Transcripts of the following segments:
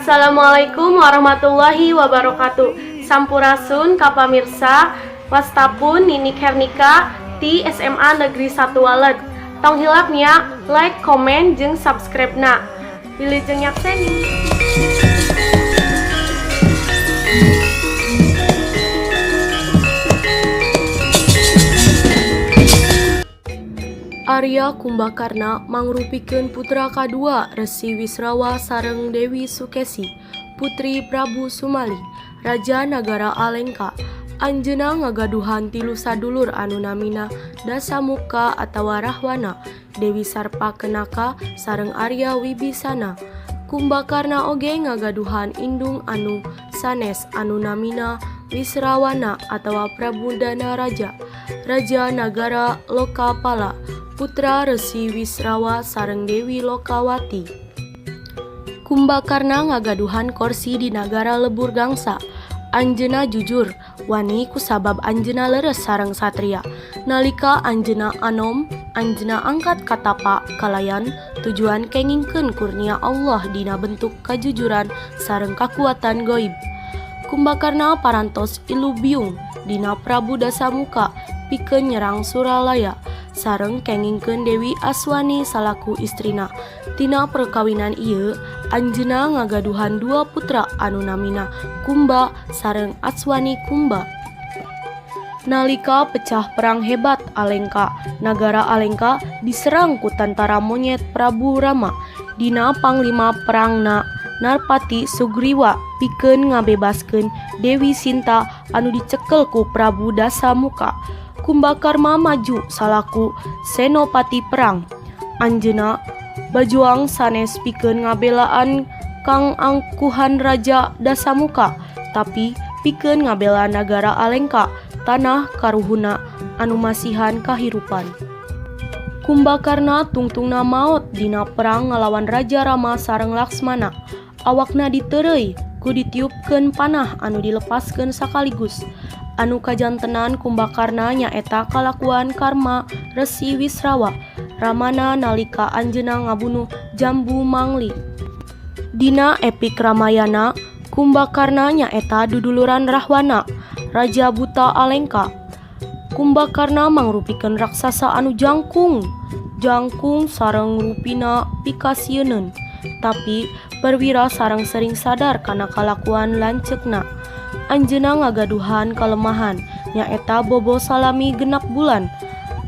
Assalamualaikum warahmatullahi wabarakatuh. Sampurasun ka pamirsa, wastapun Ninik Hernika ti SMA Negeri 1 Waled. Tong hilap nya like, komen, jeung subscribe na. Wilujeng nyakseni. Arya Kumbakarna mangrupikeun putra kadua Resi Wisrawa sareng Dewi Sukesi, putri Prabu Sumali, Raja Nagara Alengka. Anjeunna ngagaduhan tilu sadulur anu namina Dasamuka atawa Rahwana, Dewi Sarpakenaka sareng Arya Wibisana. Kumbakarna oge ngagaduhan indung anu sanes anu namina Wisrawana atawa Prabu Danaraja, Raja Nagara Lokapala, putra Resi Wisrawa sareng Dewi Lokawati. Kumbakarna ngagaduhan korsi di nagara Lebur Gangsa. Anjeunna jujur, wani kusabab anjeunna leres sareng satria. Nalika anjeunna anom, anjeunna angkat ka tapa kalayan tujuan kengingkeun kurnia Allah dina bentuk kajujuran sareng kakuatan goib. Kumbakarna parantos ilubiung dina Prabu Dasamuka pikeun nyerang Suralaya sareng kengingkeun Dewi Aswani salaku istrina. Tina perkawinan ieu anjeunna ngagaduhan dua putra anu namina Kumba sareng Aswani Kumba. Nalika pecah perang hebat Alengka, nagara Alengka diserang ku tantara monyet Prabu Rama. Dina panglima perangna Narpati Sugriwa pikeun ngabebaskeun Dewi Sinta anu dicekel ku Prabu Dasamuka. Kumbakarna maju salaku senopati perang. Anjeunna bajuang sanes pikeun ngabelaan kangangkuhan Raja Dasamuka, tapi pikeun ngabela nagara Alengka, tanah karuhunna anu masihan kahirupan. Kumbakarna tungtungna maot dina perang ngalawan Raja Rama sareng Laksmana. Awakna diteureuy ku ditiupkeun panah anu dilepaskeun sakaligus. Anu kajantenan Kumbakarna nyaeta kalakuan karma Resi Wisrawa, ramana nalika anjeunna ngabunuh Jambu Mangli. Dina epik Ramayana, Kumbakarna nyaeta duduluran Rahwana, Raja Buta Alengka. Kumbakarna mangrupikeun raksasa anu jangkung, jangkung sareng rupina pikasieuneun. Tapi perwira sareng sering sadar kana kalakuan lanceukna. Anjeunna ngagaduhan kalemahan nyaeta bobo salami genep bulan.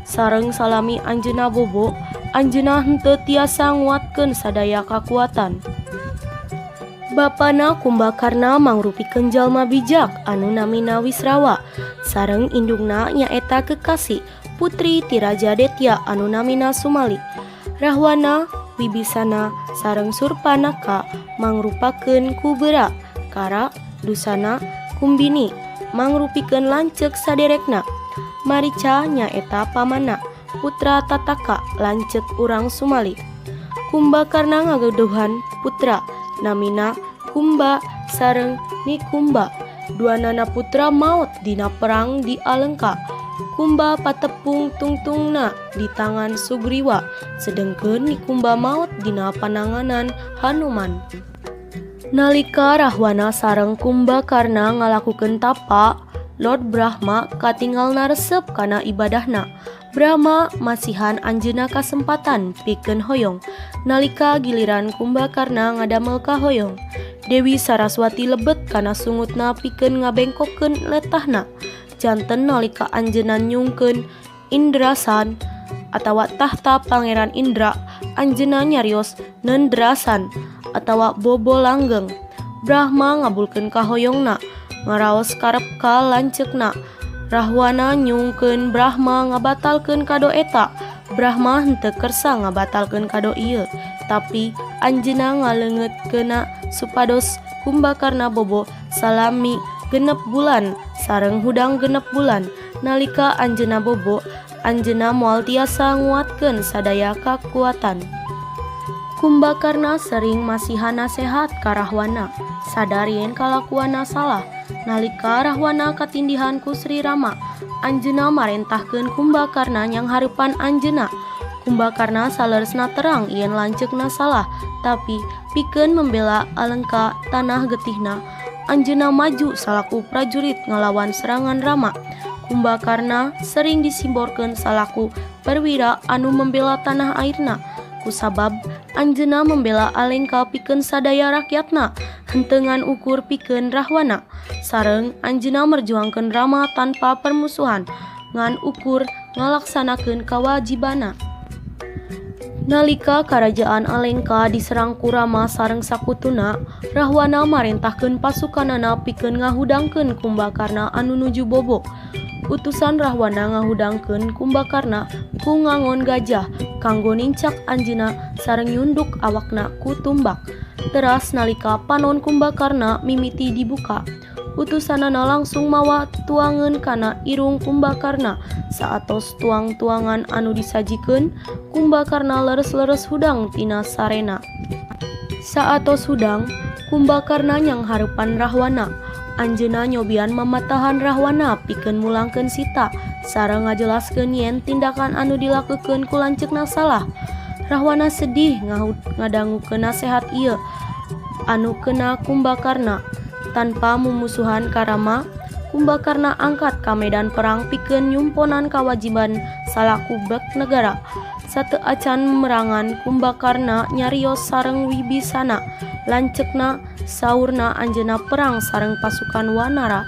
Sareng salami anjeunna bobo, anjeunna henteu tiasa nguatkeun sadaya kakuatan. Bapana Kumbakarna mangrupikeun jalma bijak anu namina Wisrawa, sareng indungna nyaeta kekasih putri ti Raja Detya anu namina Sumali. Rahwana, Wibisana sareng Surpanaka mangrupakeun Kubera, Kara, Dusana, Kumbini mangrupikeun lanceuk saderekna. Marica nyaeta pamanna, putra Tataka lanceuk urang Sumali. Kumbakarna ngagaduhan putra namina Kumba sareng Nikumba. Duanana putra maot dina perang di Alengka. Kumba patepung tungtungna di tangan Sugriwa, sedengkeun Nikumba maot dina pananganan Hanuman. Nalika Rahwana sareng Kumbakarna ngalakukeun tapa, Lord Brahma katingalna resep kana ibadahna. Brahma masihan anjeunna kasempatan pikeun hoyong. Nalika giliran Kumbakarna ngadamel kahoyong, Dewi Saraswati lebet kana sungutna pikeun ngabengkokkeun letahna. Janten nalika anjeunna nyungkeun Indrasan atawa tahta Pangeran Indra, anjeunna nyarios Nendrasan atawa bobo langgeng. Brahma ngabulkeun kahoyongna, ngaraos karep ka lanceukna. Rahwana nyungkeun Brahma ngabatalkeun kado eta. Brahma henteu kersa ngabatalkeun kado ieu, tapi anjeunna ngaleungeutkeunna supados Kumbakarna bobo salami genep bulan sareng hudang genep bulan. Nalika anjeunna bobo, anjeunna moal tiasa nguatkeun sadaya kakuatan. Kumbakarna sering masihan nasehat ka Rahwana, sadar yen kalakuanna salah. Nalika Rahwana katindihan ku Sri Rama, anjeunna marentahkeun Kumbakarna nyanghareupan anjeunna. Kumbakarna saleresna terang yen lanceukna salah, tapi pikeun membela Alengka tanah getihna, anjeunna maju salaku prajurit ngalawan serangan Rama. Kumbakarna sering disimborkeun salaku perwira anu membela tanah airna kusabab anjeunna membela Alengka pikeun sadaya rakyatna, henteu ngan ukur pikeun Rahwana. Sareng anjeunna merjuangkeun Rama tanpa permusuhan, ngan ukur ngalaksanakeun kawajibanna. Nalika Karajaan Alengka diserang ku Rama sareng sakutuna, Rahwana marentahkeun pasukanana pikeun ngahudangkeun Kumbakarna anu nuju bobo. Utusan Rahwana ngahudangkeun Kumbakarna ku ngangon gajah kanggo nincak anjeunna sareng nyunduk awakna ku tumbak. Teras nalika panon Kumbakarna mimiti dibuka, utusanana langsung mawa tuangeun kana irung Kumbakarna. Saatos tuang-tuangan anu disajikeun, Kumbakarna leres-leres hudang tina sarena. Saatos hudang, Kumbakarna nyanghareupan Rahwana. Anjeunna nyobian mamatahan Rahwana pikeun mulangkeun Sita sareng ngajelaskeun yen tindakan anu dilakukeun ku lanceukna salah. Rahwana sedih ngadangukeun nasehat ieu anu kena Kumbakarna. Tanpa mumusuhan ka Rama, Kumbakarna angkat ka medan perang pikeun nyumponan kawajiban salaku bek negara. Sateuacan merangan, Kumbakarna nyarios sareng Wibisana, lanceukna, saurna anjeunna perang sareng pasukan Wanara.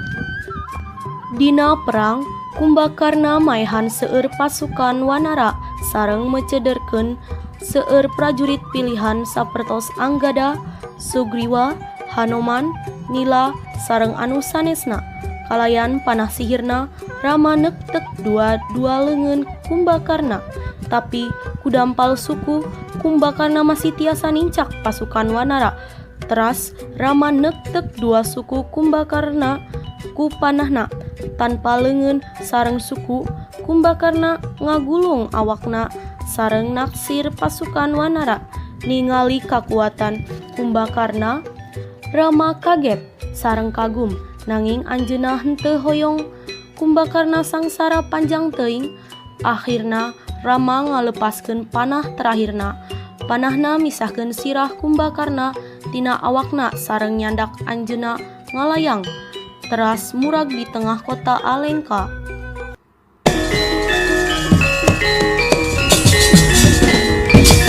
Dina perang, Kumbakarna maehan seueur pasukan Wanara sareng mecederkeun seueur prajurit pilihan sapertos Anggada, Sugriwa, Hanoman, Nila, sareng anu sanesna. Kalayan panah sihirna, Rama nektek dua-dua leungeun Kumbakarna. Tapi ku dampal suku, Kumbakarna masih tiasa nincak pasukan Wanara. Teras Rama nektek dua suku Kumbakarna ku panahna. Tanpa leungeun sareng suku, Kumbakarna ngagulung awakna sareng naksir pasukan Wanara. Ningali kakuatan Kumbakarna, Rama kaget sareng kagum, nanging anjeunna henteu hoyong Kumbakarna sangsara panjang teuing. Akhirna Rama ngalepaskeun panah terakhirna. Panahna misahkeun sirah Kumbakarna tina awakna sareng nyandak anjeunna ngalayang teras murag di tengah kota Alengka.